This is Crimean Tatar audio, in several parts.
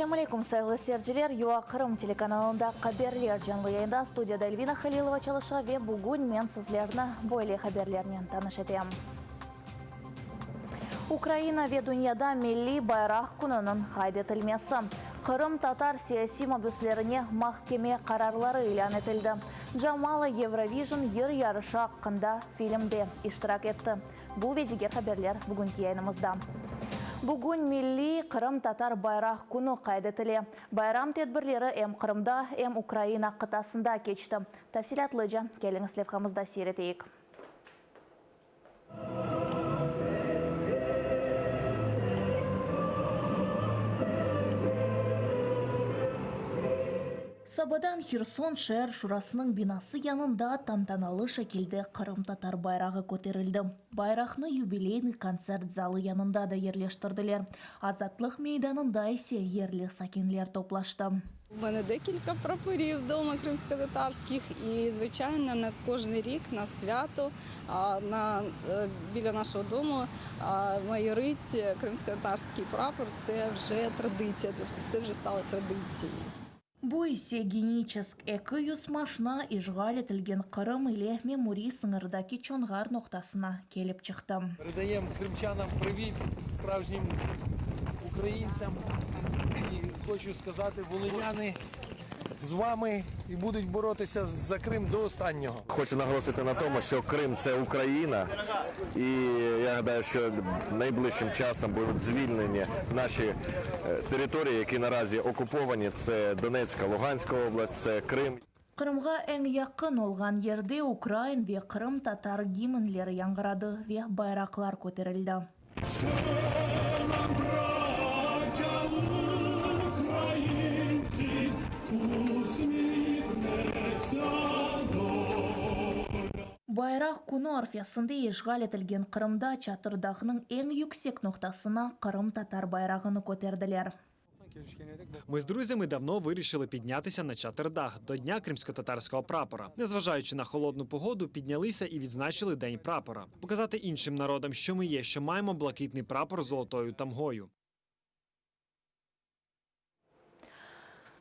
Selâm aleykum, sayğılı seyirciler! UA Qırım telekanalında Haberler canlı yayında, studiyada Elvina Halilova çalışa ve bugün men sizlerni böyle haberlernen tanış etem. Ukraina ve dünyada Milliy bayraq kününiñ qayd etilmesi, qırımtatar siyasiy mabüslerine mahkeme qararları ilân etildi, Jamala Eurovision yır yarışı aqqında filmde iştirak etti. Bu ve diger haberler bugünki yayınımızda. Bugün Milliy qırımtatar bayraq künü qayd etile. Bayram tedbirleri em Qırımda, em Ukraina qıtasında keçti. Tafsilâtlıca keliñiz levhamızda seyir eteyik. Sabadan Herson şeer şurasınıñ binası yanında tantanalı şekilde qırımtatar bayrağı köterildi. Bayraqnı yubileynıy kontsert zalı yanında da yerleştirdiler. Azatlıq meydanında ise yerli sakinler toplaştı. У мене декілька прапорів вдома кримськотатарських і, звичайно, на кожен рік на свято на біля нашого дому майорить кримськотатарський прапор. Це вже традиція, це вже стало традицією. Bu ise Geniçesk 200 maşna işğal etilgen Qırım ile memuriy sıñırdaki Çonğar noqtasına kelip çıqtı. Передаем крымчанам привіт, справжнім українцям. І хочу сказати, волиняни з вами і будуть боротися за Крим до останнього. Хочу наголосити на тому, що Крим це Україна, і я гадаю, що найближчим часом будуть звільнені наші е, території, які наразі окуповані. Це Донецька, Луганська область, це Крим. Qırımğa eñ yaqın olğan yerde ukrain ve qırımtatar gimnleri yañğıradı ve bayraqlar köterildi. Selâm bratya ukrayintsi, usmihnetsiya dolâ. Bayraq künü arfesinde işğal etilgen Qırımda Çatır Dağnıñ eñ yüksek noqtasına qırımtatar bayrağını köterdiler. Ми з друзями давно вирішили піднятися на Чатирдаг до Дня кримськотатарського прапора. Незважаючи на холодну погоду, піднялися і відзначили День прапора. Показати іншим народам, що ми є, що маємо блакитний прапор з золотою тамгою.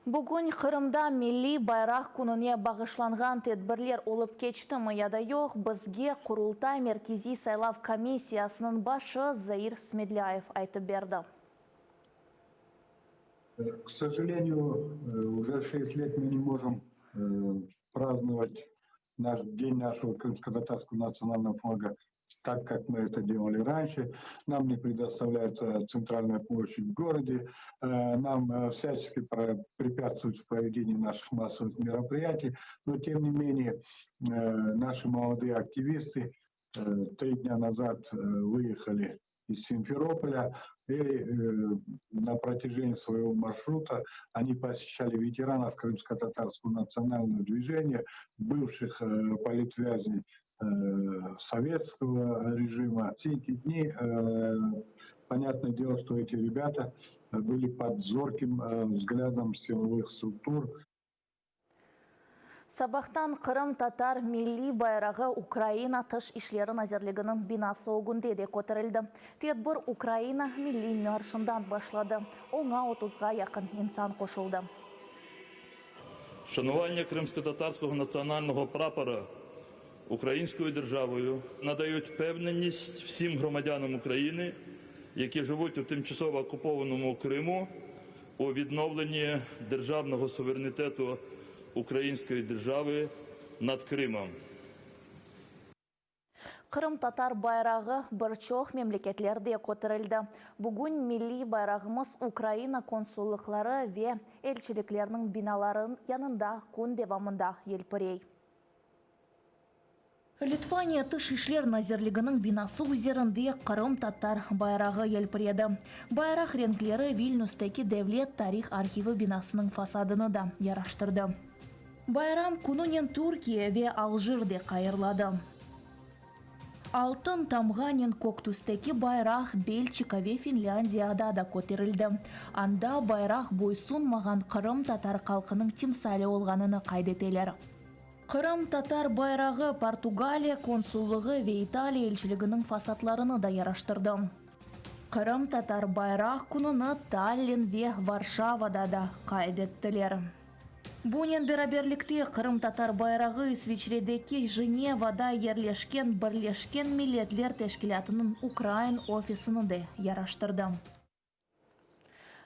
Bugün Qırımda Milliy bayraq kününe bağışlanğan tedbirler olıp keçtimi ya da yoq, bizge Qurultay Merkeziy saylav komissiyasınıñ başı Zair Smedlâyev aytıp berdi. К сожалению, уже шесть лет мы не можем праздновать наш день нашего крымско-татарского национального флага так, как мы это делали раньше. Нам не предоставляется центральная площадь в городе, нам всячески препятствуют в проведении наших массовых мероприятий, но тем не менее наши молодые активисты три дня назад выехали из Симферополя и на протяжении своего маршрута они посещали ветеранов крымско-татарского национального движения, бывших политвязней советского режима. Все эти дни, понятное дело, что эти ребята были под зорким взглядом силовых структур. Sabahtan qırımtatar milliy bayrağı Ukraina Tış işleri nazirliginiñ binası ögünde de köterildi. Tedbir Ukraina milliy marşından başladı, oña otuzğa yaqın insan qoşuldı. Шанування кримськотатарського національного прапора українською державою надають впевненість всім громадянам України, які живуть у тимчасово окупованому Криму, у відновленні державного суверенітету української держави над Кримом. Qırımtatar bayrağı bir çoq memleketlerde köterildi. Bugün milliy bayrağımız Ukraina konsullıqları ve elçilikleriniñ binaları yanında kün devamında yelpirey. Litvaniya Tış işler nazirliginiñ binası üzerinde qırımtatar bayrağı yelpiredi. Bayraq renkleri Vilnüsteki Devlet tarih arhivi binasınıñ fasadını da yaraştırdı. Bayram kününen Türkiye ve Aljir de hayırladı. Altın tamğanen kök tüsteki bayraq Belçika ve Finlândiyada da köterildi. Anda bayraq boysunmağan qırımtatar halqınıñ timsali olğanını qayd eteler. Qırımtatar bayrağı Portugaliya konsullığı ve İtaliya elçiliginiñ fasadlarını da yaraştırdı. Qırımtatar bayraq kününi Tallin ve Varşavada da qayd ettiler. Bunen beraberlikte qırımtatar bayrağı İsviçredeki Jenevada yerleşken Birleşken Milletler Teşkilâtınıñ ukrain ofisini de yaraştırdı.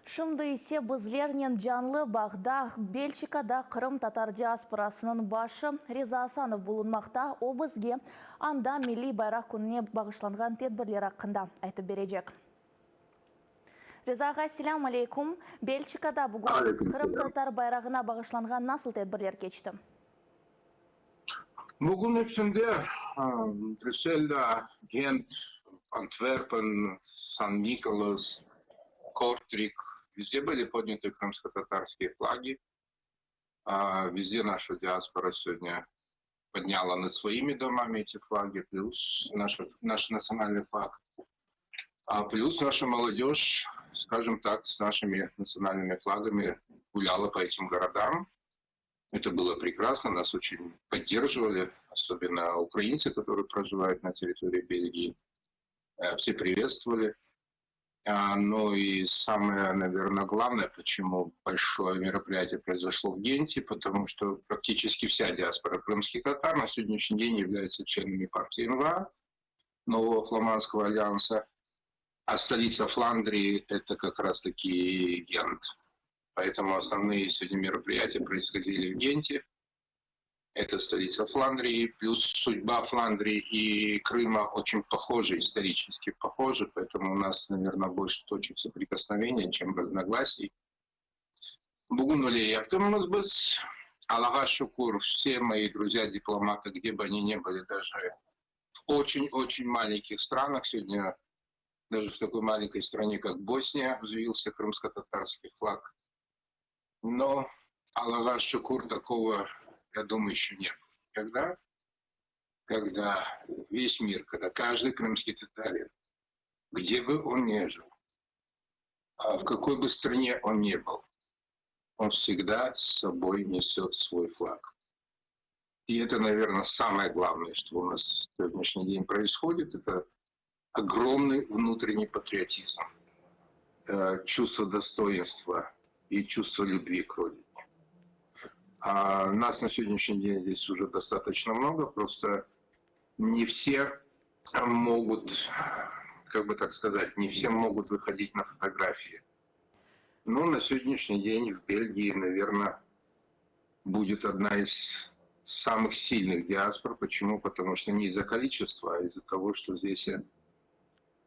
Şimdi ise bizlernen canlı bağda Belçikada qırımtatar diasporasınıñ başı Riza Asanov bulunmaqta, o bizge anda Milliy bayraq kününe bağışlanğan tedbirler aqqında aytıp berecek. Riza ağa, selâm aleyküm. Belçikada bugün qırımtatar bayrağına bağışlanğan nasıl tedbirler keçti? Bugün epsinde Brüsselda, Gent, Antwerpen, San-Nikolas, Kortrik, vizde были podnyaty krımskotatarskiye flagi. Vizde naša diaspora segodnâ podnyala nad svoimi domami eti flagi, plüs naş natsionalnıy flag. Plüs naša molodej, skajem tak, s našimi natsionalnımi flagami gulâla po etim gorodam. Это было прекрасно, нас очень поддерживали, особенно украинцы, которые проживают на территории Бельгии. Все приветствовали. Ну и самое, наверное, главное, почему большое мероприятие произошло в Генте, потому что практически вся диаспора крымских татар на сегодняшний день является членами партии НВА, нового фламандского альянса, а столица Фландрии – это как раз-таки Гент. Поэтому основные сегодня мероприятия происходили в Генте. Это столица Фландрии, плюс судьба Фландрии и Крыма очень похожи, исторически похожи, поэтому у нас, наверное, больше точек соприкосновения, чем разногласий. Bugün öyle yaptımız biz. Allağa şükür, все мои друзья-дипломаты, где бы они ни были, даже в очень-очень маленьких странах, сегодня даже в такой маленькой стране, как Босния, взвился крымско-татарский флаг. Но, Allağa şükür, такого, я думаю, еще не было. Когда? Когда весь мир, когда каждый крымский татарин, где бы он ни жил, а в какой бы стране он ни был, он всегда с собой несет свой флаг. И это, наверное, самое главное, что у нас в сегодняшний день происходит, это огромный внутренний патриотизм, чувство достоинства и чувство любви к родине. А нас на сегодняшний день здесь уже достаточно много, просто не все могут, как бы так сказать, не все могут выходить на фотографии. Но на сегодняшний день в Бельгии, наверное, будет одна из самых сильных диаспор. Почему? Потому что не из-за количества, а из-за того, что здесь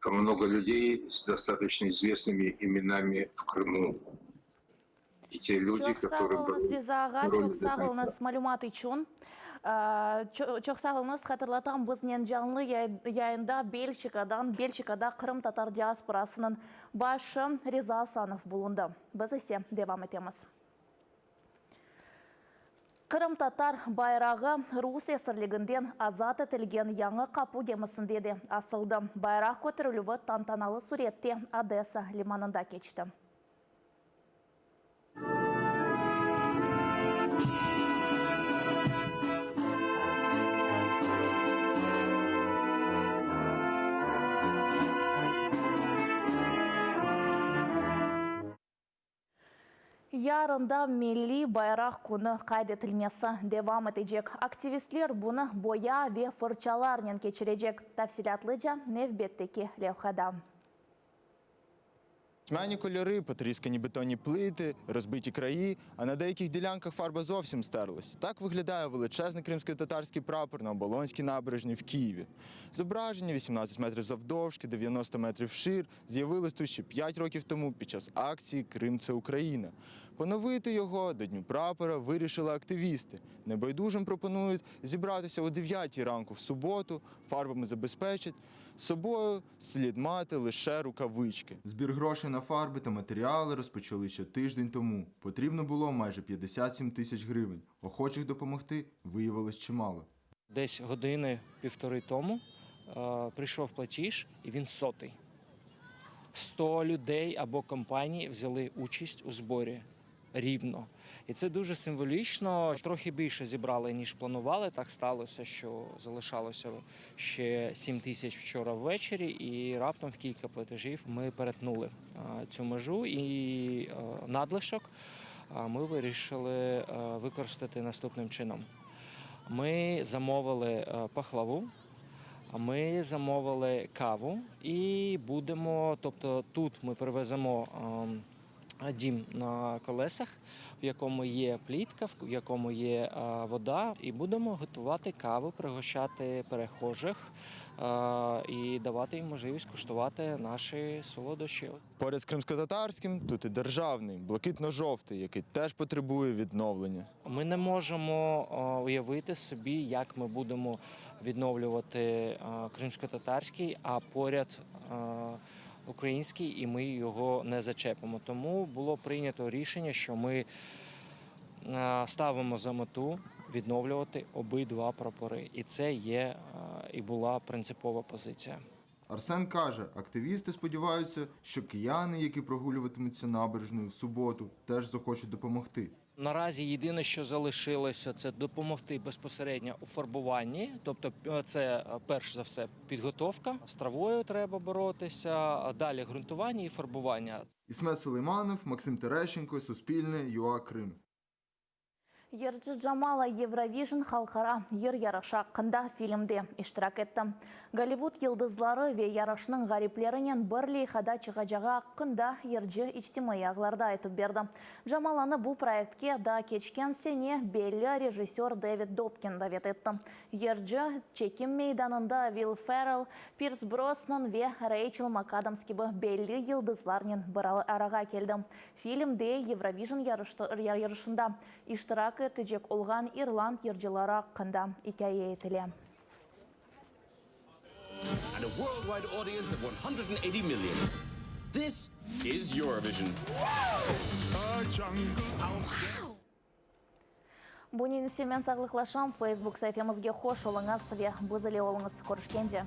много людей с достаточно известными именами в Крыму. И те люди, Çoq sağ которые... oluñız, Riza ağa, çoq sağ oluñız malümat içün. Çoq sağ oluñız. Hatırlatam, biznen canlı yayında Belçikadan, Belçikada qırımtatar diasporasınıñ başı Riza Asanov bulundı. Biz ise devam etemiz. Qırımtatar bayrağı rus esirliginden azat etilgen Yañı Qapu gemisinde de asıldı. Bayraq köterilüvi tantanalı sürette Odessa limanında keçti. Yarın da Milliy bayraq künü qayd etilmesi devam etecek. Aktivistler bunı boya ve fırçalarnen keçirecek. Tafsilâtlıca nevbetteki levhada. Тьмяні кольори, потріскані бетонні плити, розбиті краї, а на деяких ділянках фарба зовсім стерлась. Так виглядає величезний кримськотатарський прапор на Оболонській набережній в Києві. Зображення 18 метрів завдовжки, 90 метрів вшир з'явилось тут ще 5 років тому під час акції Крим це Україна. Поновити його до Дню прапора вирішили активісти. Небайдужим пропонують зібратися о 9 ранку в суботу, фарбами забезпечать. З собою слід мати лише рукавички. Збір грошей на фарби та матеріали розпочали ще тиждень тому. Потрібно було майже 57 тисяч гривень. Охочих допомогти виявилось чимало. Десь години півтори тому прийшов платіж, і він сотий. 100 людей або компаній взяли участь у зборі. Рівно. І це дуже символічно. Трохи більше зібрали, ніж планували. Так сталося, що залишалося ще 7 тисяч вчора ввечері, і раптом в кілька платежів ми перетнули е, цю межу і е, надлишок е, ми вирішили е, використати наступним чином. Ми замовили е, пахлаву, ми замовили каву і будемо, тобто тут ми привеземо ем, дім на колесах, в якому є плітка, в якому є е, вода, і будемо готувати каву, пригощати перехожих е, і давати їм можливість куштувати наші солодощі. Поряд з кримськотатарським тут і державний, блакитно-жовтий, який теж потребує відновлення. Ми не можемо е, уявити собі, як ми будемо відновлювати е, кримськотатарський, а поряд е, український, і ми його не зачепимо. Тому було прийнято рішення, що ми е, ставимо за мету відновлювати обидва прапори. І це є е, і була принципова позиція. Арсен каже, активісти сподіваються, що кияни, які прогулюватимуться набережною в суботу, теж захочуть допомогти. Наразі єдине, що залишилося, це допомогти безпосередньо у фарбуванні, тобто е, це е, перш за все підготовка. З травою треба боротися, а далі ґрунтування і фарбування. Ісмет Сулейманов, Максим Терещенко, Суспільне, ЮА Крим. Yırcı Jamala Eurovision halqara yır yarışı aqqında filmde iştirak etti. Gollivud yıldızları ve yarışnıñ ğaliplerinen bir leyhada çıqacağı aqqında yırcı içtimaiy ağlarda aytıp berdi. Jamalanı bu proyektke daa keçken sene belli rejissör David Dobkin davet etti. Yırcı çekim meydanında Will Ferrell, Pirs Brosnan ve Reyçel MakAdams kibi belli yıldızlarnen bir arağa keldi. Filmde Eurovision yarışında iştirak etecek olğan irland yırcıları aqqında ikâye etile. and a worldwide audience of 180 million. This is Eurovision. Bunıñ ile men sağlıqlaşam. Facebook saifemizge hoş oluñız ve biz ile oluñız. Körüşkence.